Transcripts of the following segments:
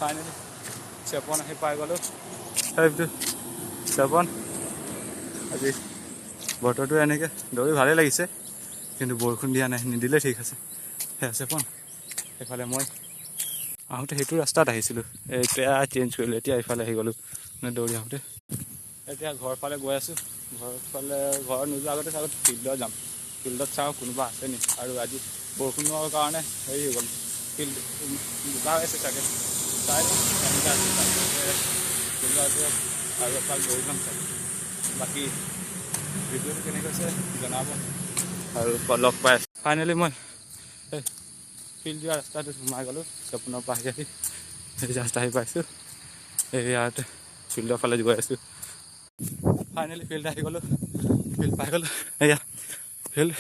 Finally চেপন আহি পাই গ'লোঁ। সেইটো চেপন। আজি বতৰটো এনেকৈ দৌৰি ভালেই লাগিছে, কিন্তু বৰষুণ দিয়া নাই, নিদিলে ঠিক আছে। সেয়া চেপন। সেইফালে মই আহোঁতে সেইটো ৰাস্তাত আহিছিলোঁ, এতিয়া চেঞ্জ কৰিলোঁ, এতিয়া এইফালে আহি গ'লোঁ। মানে দৌৰি আহোঁতে এতিয়া ঘৰৰ ফালে গৈ আছোঁ। ঘৰৰ ফালে, ঘৰত নোযোৱা আগতে চাগৈ ফিল্ডত যাম। ফিল্ডত চাওঁ কোনোবা আছে নি। আৰু আজি বৰষুণৰ কাৰণে হেৰি হৈ গ'ল, ফিল্ড বোকা হৈ আছে চাগে। চাই লওঁ কেনেকুৱা আছে। তাৰপিছতে ফিল্ডত আৰু এপাক দৌৰি ল'ম চাগে। বাকী ভিডিঅ'টো কেনেকৈ হৈছে জনাব আৰু লগ পাই আছোঁ। ফাইনেলি মই এই ফিল্ড যোৱা ৰাস্তাটোত সোমাই গ'লোঁ। চেপনৰ পৰা আহি আহি জাষ্ট আহি পাইছোঁ। এই ইয়াত ফিল্ডৰ ফালে গৈ আছোঁ। ফাইনেলি ফিল্ড আহি গ'লোঁ, ফিল্ড পাই গ'লোঁ। এয়া ফিল্ড।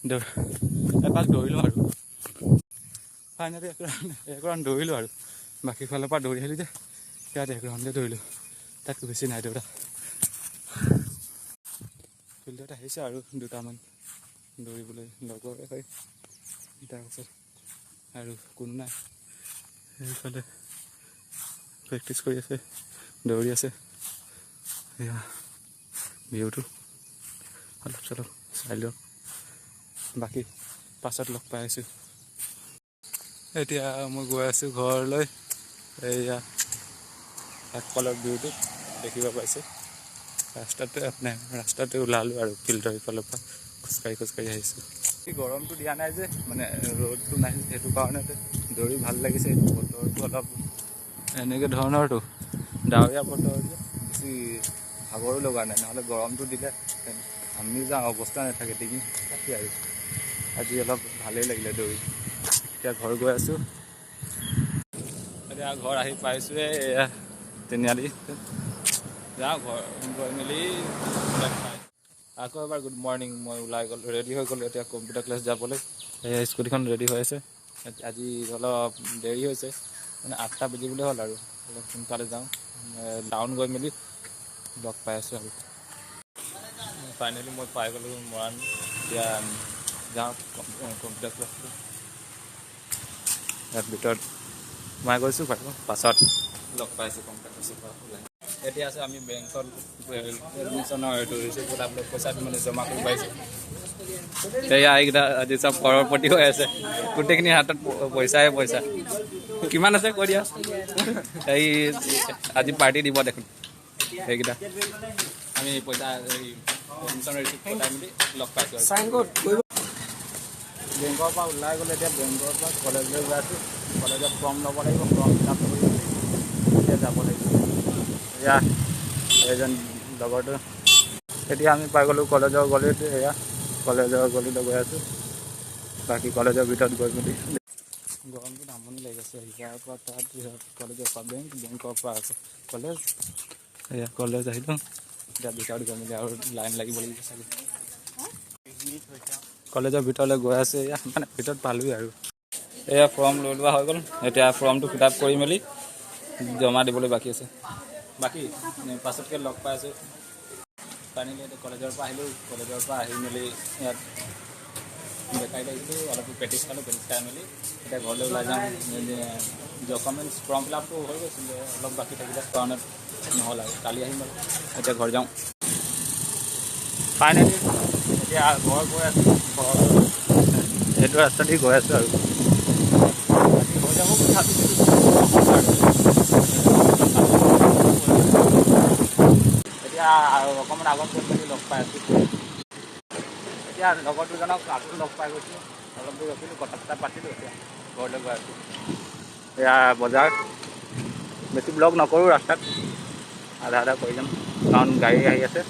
দৌৰ এপাক দৌৰিলোঁ আৰু ফাইনেলি এক ৰাউণ্ড দৌৰিলোঁ আৰু বাকী ফালৰ পৰা দৌৰি আহিলোঁ যে ইয়াত এক ৰাউণ্ডে দৌৰিলোঁ, তাতকৈ বেছি নাই দৌৰা। ফিল্ডত আহিছে আৰু দুটামান দৌৰিবলৈ, লগৰে হয়। তাৰপাছত আৰু কোনো নাই। সেইফালে প্ৰেক্টিচ কৰি আছে, দৌৰি আছে। এয়া ভিউটো অলপ চলপ চাই লওক। বাকী পাছত লগ পাই আছোঁ। এতিয়া মই গৈ আছোঁ ঘৰলৈ। এয়া আগফালৰ ভিউটো দেখিব পাইছে। ৰাস্তাতে আপোনাৰ ৰাস্তাতে ওলালোঁ আৰু ফিল্ডৰ ইফালৰ পৰা খোজকাঢ়ি খোজকাঢ়ি আহিছোঁ। গৰমটো দিয়া নাই যে, মানে ৰ'দটো নাই, সেইটো কাৰণতে দৌৰি ভাল লাগিছে। বতৰটো অলপ এনেকৈ ধৰণৰটো ডাৱৰীয়া বতৰ যে, বেছি ভাগৰো লগা নাই। নহ'লে গৰমটো দিলে ঘামি যাওঁ, অৱস্থা নাথাকে, ডিঙি তাকে। আৰু আজি অলপ ভালেই লাগিলে দৌৰি। এতিয়া ঘৰ গৈ আছোঁ। এতিয়া ঘৰ আহি পাইছোঁৱে। এয়া তিনিআলি। যাওঁ ঘৰ গৈ মেলি লগ পাই। আকৌ এবাৰ গুড মৰ্ণিং। মই ওলাই গ'লোঁ, ৰেডি হৈ গ'লোঁ এতিয়া কম্পিউটাৰ ক্লাছ যাবলৈ। এই স্কুটিখন ৰেডি হৈ আছে। আজি অলপ দেৰি হৈছে, মানে 8টা বাজিবলৈ হ'ল আৰু অলপ সোনকালে যাওঁ। টাউন গৈ মেলি লগ পাই আছোঁ। আৰু ফাইনেলি মই পাই গ'লোঁ মৰাণ। এতিয়া যাওঁ কম্পিউটাৰ ক্লাছলৈ। ইয়াত ভিতৰত সোমাই গৈছোঁ বাৰু, পাছত লগ পাইছোঁ কম্পিউটাৰ ক্লাছৰ পৰা ওলাই। এতিয়া আছে আমি বেংকত এডমিশ্যনৰ এইটো ৰিচিপ্ট পঠাবলৈ পইচাটো মানে জমা কৰিব পাৰিছোঁ। এয়া এইকেইটা আজি চব কৰৰপতি হৈ আছে। গোটেইখিনি হাতত পইচাই পইচা। কিমান আছে কৈ দিয়া। এই আজি পাৰ্টি দিব দেখোন সেইকেইটা। আমি পইচা এই এডমিশ্যনৰ ৰিচিপ্ট পঠাই মেলি লগ পাইছোঁ আৰু বেংকৰ পৰা ওলাই গ'লে এতিয়া বেংকৰ পৰা কলেজলৈ গৈ আছোঁ। কলেজত ফৰ্ম ল'ব লাগিব, ফৰ্ম ফিল আপ কৰি এতিয়া যাব লাগিব। এয়া এইজন লগৰটো। এতিয়া আমি পাই গ'লোঁ কলেজৰ গলিত। এয়া কলেজৰ গলিলৈ গৈ আছোঁ। বাকী কলেজৰ ভিতৰত গৈ মেলি গৰমটোত আমনি লাগি গৈছে। ইয়াৰ পৰা তাত, কলেজৰ পৰা বেংক, বেংকৰ পৰা আকৌ কলেজ। এয়া কলেজ আহিলোঁ। এতিয়া ভিতৰত গৈ মেলি আৰু লাইন লাগিব লাগিব চাগে। কলেজৰ ভিতৰলৈ গৈ আছে। এয়া মানে ভিতৰত পালোঁৱেই আৰু এয়া ফৰ্ম লৈ লোৱা হৈ গ'ল। এতিয়া ফৰ্মটো ফিল আপ কৰি মেলি জমা দিবলৈ বাকী আছে। বাকী পাছতকৈ লগ পাই আছোঁ। ফাইনেলি এতিয়া কলেজৰ পৰা আহিলোঁ। কলেজৰ পৰা আহি মেলি ইয়াত বেকাৰীত আহিছিলোঁ, অলপ পেটিছ খালোঁ। পেটিছ খাই মেলি এতিয়া ঘৰলৈ ওলাই যাওঁ। ডকুমেণ্টছ ফৰ্ম ফিল আপটো হৈ গৈছিলে, অলপ বাকী থাকিলে কাৰণত নহ'ল আৰু কালি আহিম বাৰু। এতিয়া ঘৰ যাওঁ। ফাইনেলি এতিয়া ঘৰ গৈ আছোঁ। ঘৰ সেইটো ৰাস্তা দি গৈ আছোঁ আৰু বাকী হৈ যাব বুলি ভাবিছিলোঁ আৰু এতিয়া আৰু অকণমান আগত গৈ মেলি লগ পাই আছোঁ। এতিয়া লগৰ দুজনক আকৌ লগ পাই গৈছোঁ। অলপ দেৰি ৰখিলোঁ, কথা চথা পাতিলোঁ। এতিয়া ঘৰলৈ গৈ আছোঁ। এয়া বজাৰ। বেছি ব্লগ নকৰোঁ ৰাস্তাত, আধা আধা কৰি যাম, কাৰণ গাড়ী আহি আছে।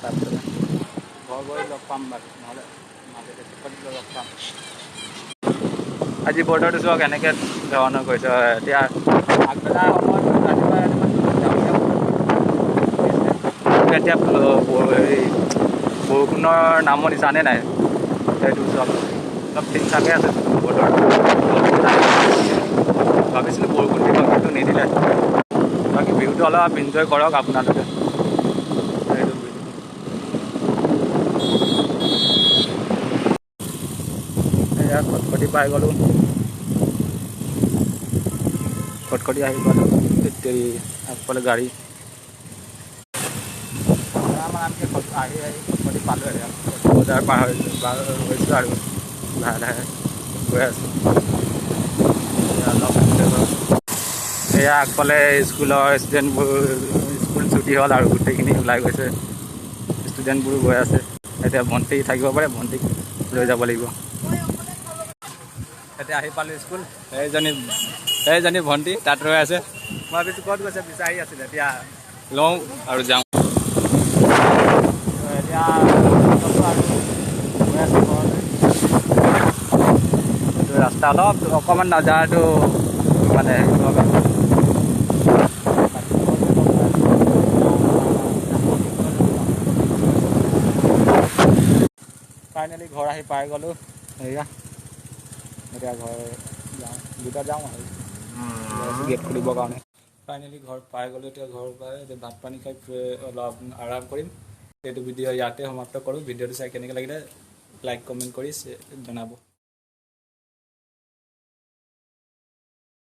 তাৰপিছত ঘৰ গৈ লগ পাম বাৰু, নহ'লে মাজতে লগ পাম। আজি বতৰটো চাওক এনেকৈ ধৰণৰ কৰিছে। এতিয়া আগবেলা সময়ত ৰাতিপুৱা ৰাতিপুৱা ডাৱৰীয়া বতৰ। এতিয়া হেৰি বৰষুণৰ নামো নিচানে নাই। সেইটো চাওক, অলপ ঠিক ঠাকে আছে বতৰ। ভাবিছিলোঁ বৰষুণ দিব, কিন্তু নিদিলে। বাকী ভিউটো অলপ এনজয় কৰক আপোনালোকে। সেইটো ভিউ। এয়া খটখটি পাই গ'লোঁ। খটখটি আহি পালোঁ। তেৰি, আগফালে গাড়ী। আৰামকৈ আহি আহি খটখটি পালোঁ। আৰু বজাৰ পাৰ হৈছোঁ, পাৰ হৈছোঁ আৰু লাহে লাহে গৈ আছোঁ অলপ। এয়া আগফালে স্কুলৰ ষ্টুডেণ্টবোৰ, স্কুল ছুটি হ'ল আৰু গোটেইখিনি ওলাই গৈছে, ষ্টুডেণ্টবোৰো গৈ আছে। এতিয়া ভণ্টি থাকিব পাৰে, ভণ্টিক লৈ যাব লাগিব। এতিয়া আহি পালোঁ স্কুল। সেইজনী ভণ্টি তাত ৰৈ আছে। মই ভাবিছোঁ ক'ত গৈছে, বিচাৰি আছিলে। এতিয়া লওঁ আৰু যাওঁ। এতিয়া আৰু গৈ আছোঁ ঘৰলৈ। এইটো ৰাস্তা অলপ অকণমান নাযায়টো মানে। ফাইনেলি ঘৰ আহি পাই গ'লোঁ। এয়া এতিয়া ঘৰ যাওঁ, দুটা যাওঁ আৰু গেট খুলিবৰ কাৰণে। ফাইনেলি ঘৰ পাই গ'লোঁ। এতিয়া ঘৰ পাই এতিয়া ভাত পানী খাই অলপ আৰাম কৰিম। এইটো ভিডিঅ' ইয়াতে সমাপ্ত কৰোঁ। ভিডিঅ'টো চাই কেনেকৈ লাগিলে লাইক, কমেণ্ট কৰি জনাব।